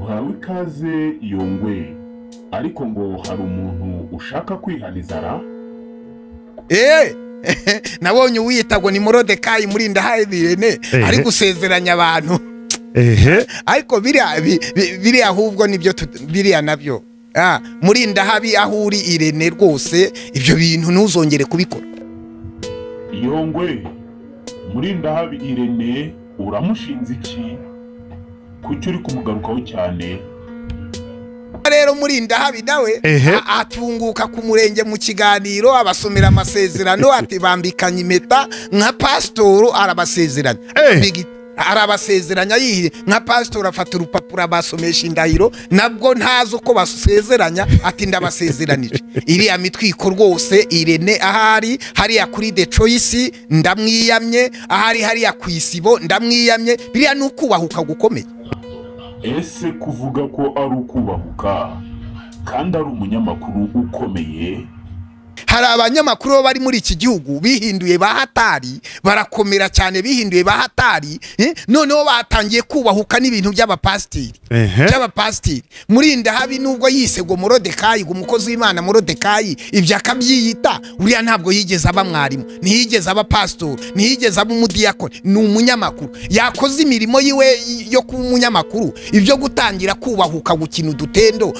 Uhawe ikaze Yongwe, ariko ngo hari umuntu ushaka kwihanizara. Nabonye uwiyita ngo ni Morodekayi muri Ndahabirene ari gusezeranya abantu. Ariko biriya ahubwo nibyo biriya nabyo. Muri Ndahabi aho uri Irene rwose ibyo bintu ntuzongere kubikora. Yongwe, muri Ndahabi Irene uramushinze iki? Kuki uri kumugarukaho cyane? Rero muri Ndahabi nawe atunguka ku murenge mu kiganiro abasomera amasezerano ati bambikanye impeta nka pasitoro arabasezeranya. Arabasezeranya yihe nka pasitoro afata urupapuro abasomesha indahiro nabwo ntazi uko basezeranya ati ndabasezeranije. Iriya mitwiko rwose Irene ahari hariya kuri The Choice ndamwiyamye, ahari hariya ku Isibo ndamwiyamye. Biriya ni ukubahuka gukomeye. Ese kuvuga ko ari ukubahuka kandi ari umunyamakuru ukomeye? Hari abanyamakuru bari muri iki gihugu bihinduye bahatari, barakomera cyane, bihinduye bahatari, noneho batangiye kubahuka n'ibintu by'abapasiteri. By'abapasiteri. Muri Ndahabi nubwo yise ngo Morodekayi, ngo umukozi w'Imana Morodekayi, ibyo akabyiyita, uriya ntabwo yigeze aba mwarimu, ntiyigeze aba pastor, ntiyigeze aba umudiyakoni, ni umunyamakuru. Yakoze imirimo yiwe yo kuba umunyamakuru, ibyo gutangira kubahuka gukina udutendo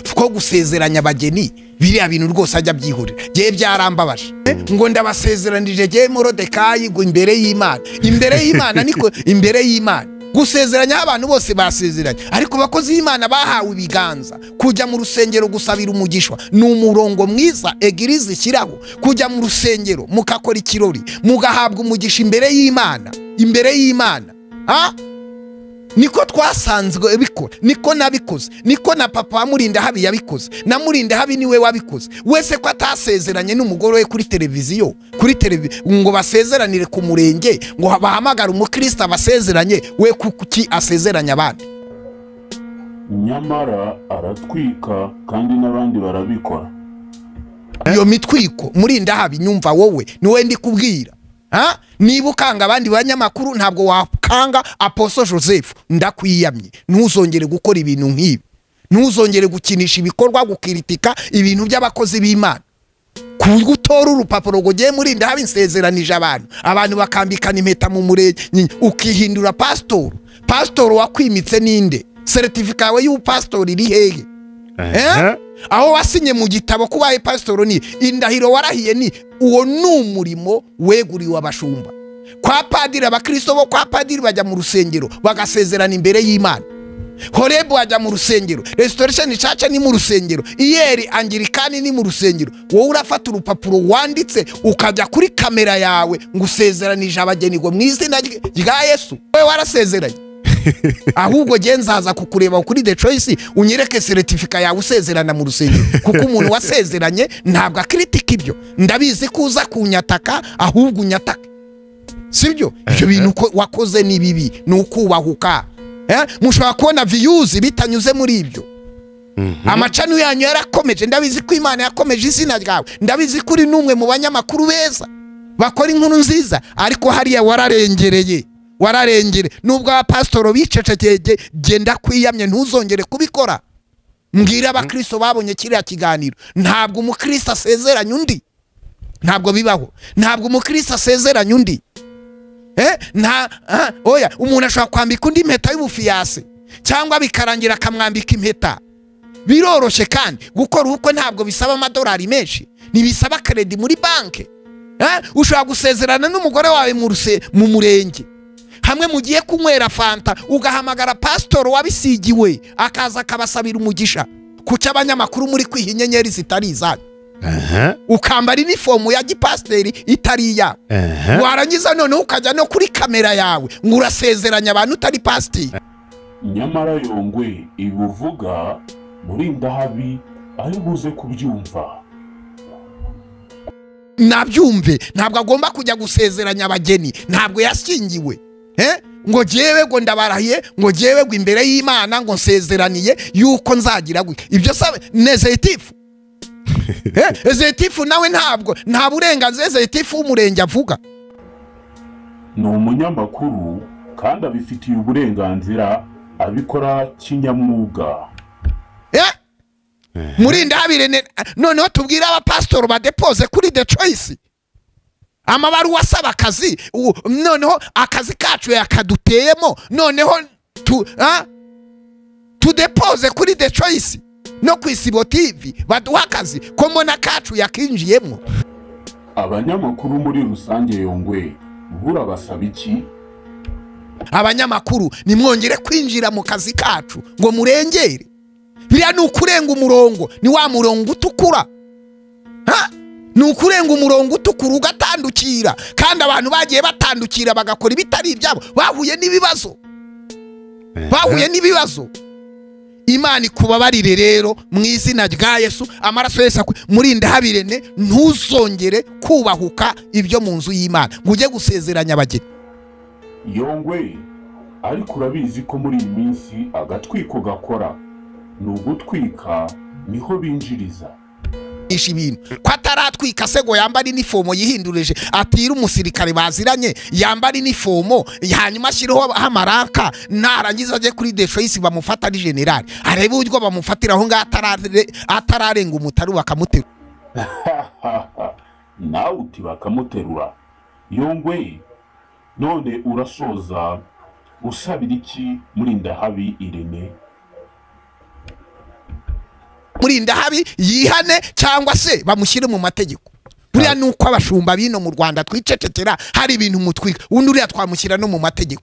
two gusezeranya abageni, biriya bintu rwose ajya byihurira. Jye byarambabaje. Ngo ndabasezeranije jye Morodekayi ngo imbere y'Imana. Imbere y'Imana niko imbere y'Imana. Gusezeranya abantu bose basezeranye, ariko bakozi y'Imana bahawe ibiganza kujya mu rusengero gusabira umugishwa ni umurongo mwiza egirize ishyiraho. Kujya mu rusengero mukakora ikirori mugahabwa umugisha imbere y'Imana, imbere y'Imana. Niko twasanzwe bikora, niko nabikoze, niko na papa wa Murindahabi yabikoze, na Murindahabi niwe wabikoze. Wese ko atasezeranye n'umugore we kuri televiziyo, kuri ngo basezeranire ku murenge, ngo bahamagare umukristo abasezeranye, we kuki asezeranya abandi? Nyamara aratwika kandi n'abandi barabikora. Iyo mitwiko Murindahabi nyumva wowe niwe ndi kubwira. Niba ukanga abandi banyamakuru ntabwo wakanga Apostle Joseph, ndakwiyamye. Ntuzongere gukora ibintu nk'ibi, ntuzongere gukinisha ibikorwa, gukiritika ibintu by'abakozi b'Imana. Kugutora urupapuro ngo ugiye muri Ndahabi nsezeranije abantu, abantu bakambikana impeta mu murenge, ukihindura pastor. Pastor wakwimitse ninde? Certificate yawe y'ubupastor iri hehe? Aho wasinye mu gitabo kubaye pastor ni indahiro warahiye, ni uwo numurimo weguriwe abashumba. Kwa padiri abakristo bo kwa padiri bajya mu rusengero bagasezerana imbere y'Imana. Horebu ajya mu rusengero, Restoration Church ni mu rusengero, Iyeri Anglikani ni mu rusengero. Wowe urafata urupapuro wanditse ukajya kuri kamera yawe ngo usezeranije abageni ngo mu izina rya Yesu. Wowe warasezeranye. Ahubwo genzaza kukureba kuri The Choice unyereke certificate yawe usezerana mu rusengero, kuko umuntu wasezeranye ntabwo akritika ibyo. Ndabizi kuza kunyataka, ahubwo unyataka. Sibyo? Ibyo bintu wakoze ni bibi, ni ukubahuka. Mushobora kubona views bitanyuze muri ibyo. Amacanu yanyu yarakomeje, ndabizi ko Imana yakomeje izina ryawe, ndabizi ko uri numwe mu banyamakuru beza bakora inkuru nziza, ariko hariya wararengereye. Wararengere nubwo abapasitoro bicecekeye, genda kwiyamye ntuzongere kubikora. Mbwira abakristo babonye kiriya kiganiro, ntabwo umukristo asezeranya undi, ntabwo bibaho, ntabwo umukristo asezeranya undi. Oya, umuntu ashobora kwambika undi impeta y'ubufiyase cyangwa bikarangira akamwambika impeta. Biroroshye kandi gukora ubukwe ntabwo bisaba amadolari menshi, ntibisaba kredi muri banke. Ushobora gusezerana n'umugore wawe mu murenge, hamwe mugiye kunywera fanta ugahamagara pastor wabisigiwe akaza akabasabira umugisha. Kuki abanyamakuru muri kwiha inyenyeri zitari izanyu? Ukambara inifomu ya gipasteri itari iyawe, warangiza none ukajya no kuri kamera yawe ngo urasezeranya abantu utari pasiteri. Nyamara Yongwe ibuvuga muri Ndahabi ari buze kubyumva. Nabyumve, ntabwo agomba kujya gusezeranya abageni, ntabwo yashyingiwe. Ngo jewe ngo ndabarahiye, ngo jewe ngo imbere y'Imana ngo nsezeraniye yuko nzagira gutya. Ibyo sabe nezetifu. Ezetifu nawe ntabwo nta burenganzira ezetifu w'umurenge avuga. Ni umunyamakuru kandi abifitiye uburenganzira Abikora kinyamwuga. Eh? Murindahabi Irene, noneho tubwire abapasitori badepoze kuri The Choice amabaruwa asaba akazi. Noneho akazi kacu yakaduteyemo, noneho tudepoze kuri The Choice no ku Isibo TV baduha akazi, ko mbona kacu yakinjiyemo. Abanyamakuru muri rusange, Yongwe, burabasaba iki? Abanyamakuru, nimwongere kwinjira mu kazi kacu ngo murengere. Biriya ni ukurenga umurongo, ni wa murongo utukura. Ha? Ni ukurenga umurongo utukura ugatandukira, kandi abantu bagiye batandukira bagakora ibitari ibyabo bahuye n'ibibazo, bahuye n'ibibazo. Imana ikubabarire rero mu izina rya Yesu, amaraso Yesu Murindahabi Irene, ntuzongere kubahuka ibyo mu nzu y'Imana ngo ujye gusezeranya abageni. Yongwe, ariko urabizi ko muri iyi minsi agatwiko gakora, ni ugutwika niho binjiriza. Isha ibintu ko ataratwika se ngo yambare inifomo, yihindurije atire umusirikare baziranye, yambare inifomo, hanyuma ashyireho amaranka, narangiza ajye kuri The Choice bamufata ari generali, arebe uburyo bamufatira aho ngaho atararenga umutaru bakamuterura. Nawe uti bakamuterura. Yongwe, none urasoza usabira iki Murindahabi Irene? Murindahabi yihane cyangwa se bamushyire mu mategeko. Buriya ni uko abashumba bino mu Rwanda twicecekera, hari ibintu mutwika, undi uriya twamushyira no mu mategeko.